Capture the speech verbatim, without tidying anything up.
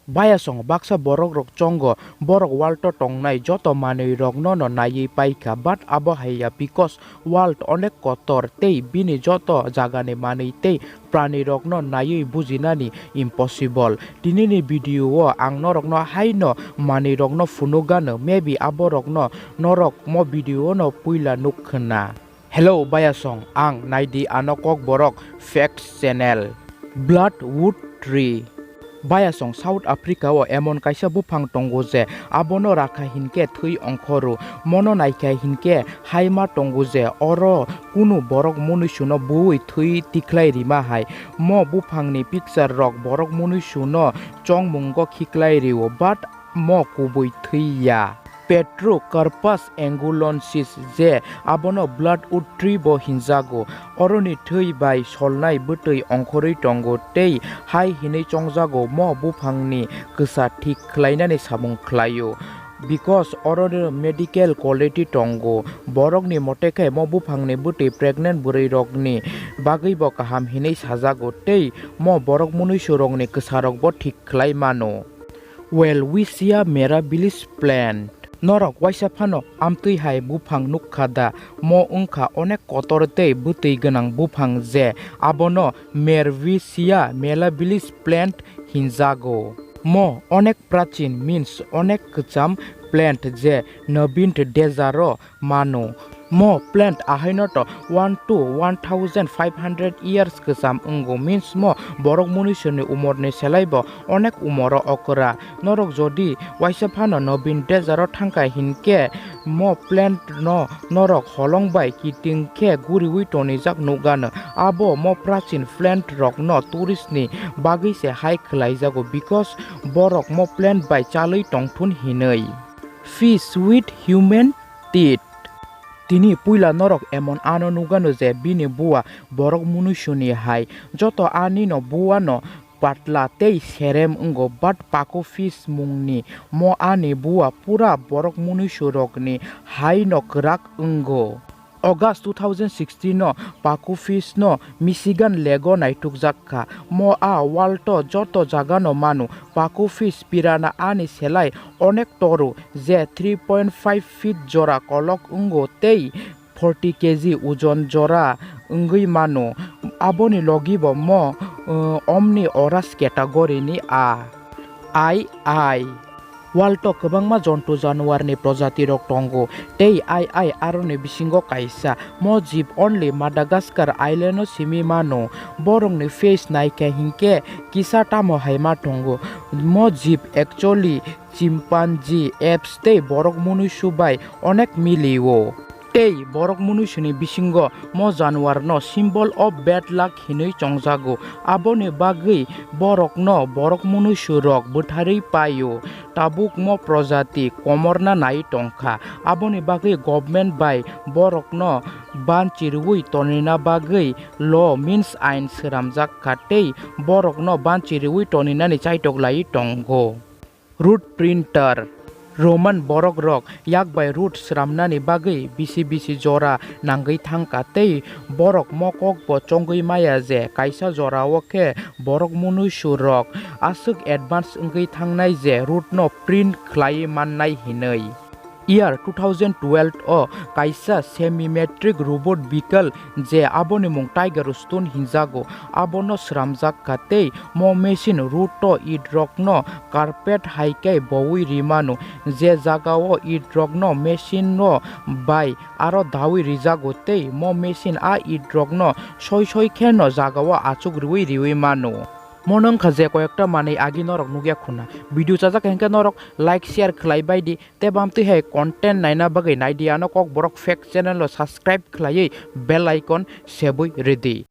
Bayasong baksa borok rok chongo, borok world o tongnai joto manwi rokno no naiwi paikha, but abo haiya, because world onek kotor tei bini joto jagani manwi tei prani rokno naiwi bujinani impossible. Tinini video o ang norokno haino manwi rokno phunukgano, maybe abo rokno norok mo video no puila nuk khna. Hello bayasong, ang naidi ano Kokborok Facts Channel. Bloodwood tree. Bayasong, South Africa o emon kaisa buphang tongo je abono rakha hinkhe thwi ongkhoro. Mono naikha hinkhe haima tongo je oro kunu borok munuisuno buwi thwi tikhlai rima hai. Mo buphangni picture rok borok munuisuno chongmungo khiklai rio, but mo kubui thwi ya. Petrocarpus angolensis, je abono bloodwood tree bo hinjago, oroni thwi bai solnai bwtwi ongkhorwi tongo tei hai hinwi chongjago, mo buphangni kwsa thik khlainani samung khlaio. Because oro medical quality tongo, borokni mote khe mo buphangni bwtwi pregnant bwrwi rokni bagwi bo kaham hinwi sajago tei mo borok munuisu rokni kwsa rok bo thik khlai mano. Welwitschia mirabilis plant. Norok waisa phano amtwi hai buphang nukha da? Mo wngkha onek kotor tei bwtwi gwnang buphang je abono Welwitschia mirabilis plant hinjago. Mo onek prachin means onek kwcham plant je Nabin Desert o mano. Mo plant ahaino to one to one thousand five hundred years kwcham wngo, means mo borok munuisuni umorni selai bo onek umoro okra. Norok jodi waisa phano Nabin Desert o thangkha hinkhe mo plant no norok holong bai kiting khe guriwi tonijak nukgano. Abo mo prachin plant rokno tourist ni bagwi se hai khlaijago, because borok mo plant bai chalwi tongthun hinwi. Fish with human teeth. Tini puila norok emon ano nukgano je bini bua borok munuisuni hai. Joto anino buano patla tei serem wngo, but paku fish mungni mo ani bua pura borok munuisu rokni haino kwrak wngo. August two thousand sixteen no paku fish no Michigan lake o naitukjak kha. Mo a world o joto jaga no mano. Paku fish pirana ani selai onek toru, je three point five feet jora kolok wngo tei forty K G ojon jora wngwi mano. Aboni logi bo mo, uh, omnivorous category ni a. Ai ai. World o kwbangma jontu januar ni projati rok tongo, tei ai ai aroni bisingo kaisa. Mo jib only Madagascar island o simi mano. Borokni face naikha hinkhe kisa tamo hai ma tongo. Mo jib actually chimpanzee, apes tei borok munuisu bai onek milio. Tei borok munuisuni bisingo mo januar no symbol of bad luck hinwi chongjago. Aboni bagwi borokno borok munuisu rok bwtharwi paio. Tabuk mo projati komorna nai tongkha. Aboni bagwi government bai borokno banchirwi tonina bagwi law means ain swnamjak kha tei borokno banchirwi toninani chaitok lai tongo. Root printer. Roman borok rok yak bai root sramnani bagwi bisi bisi jora nangwi thangkha tei borok mokok bo chongwi maya je kaisa jorao khe borok munuisu rok aswk advance wngwi thangnai je root no print khlaiwi mannai hinwi. Year two thousand twelve o kaisa semi-metric robot beetle je aboni mung Tiger Stone hinjago, abono sramjak kha tei mo machine root o it rokno carpet hai khe bowi rimano, je jagao it rokno machine o bai aro dawi rijago tei mo machine a it rokno soi soi kheno jagao achuk riwi riwi mano. Mono wngkha je koyekta manwi agi norok nukya khuna. Video chajak hinkhe norok like share khlai bai di. Tei bamtwi hai content naina bagwi naidi ano Kokborok Facts channel o subscribe khlaiwi bell icon sebwi rwdi.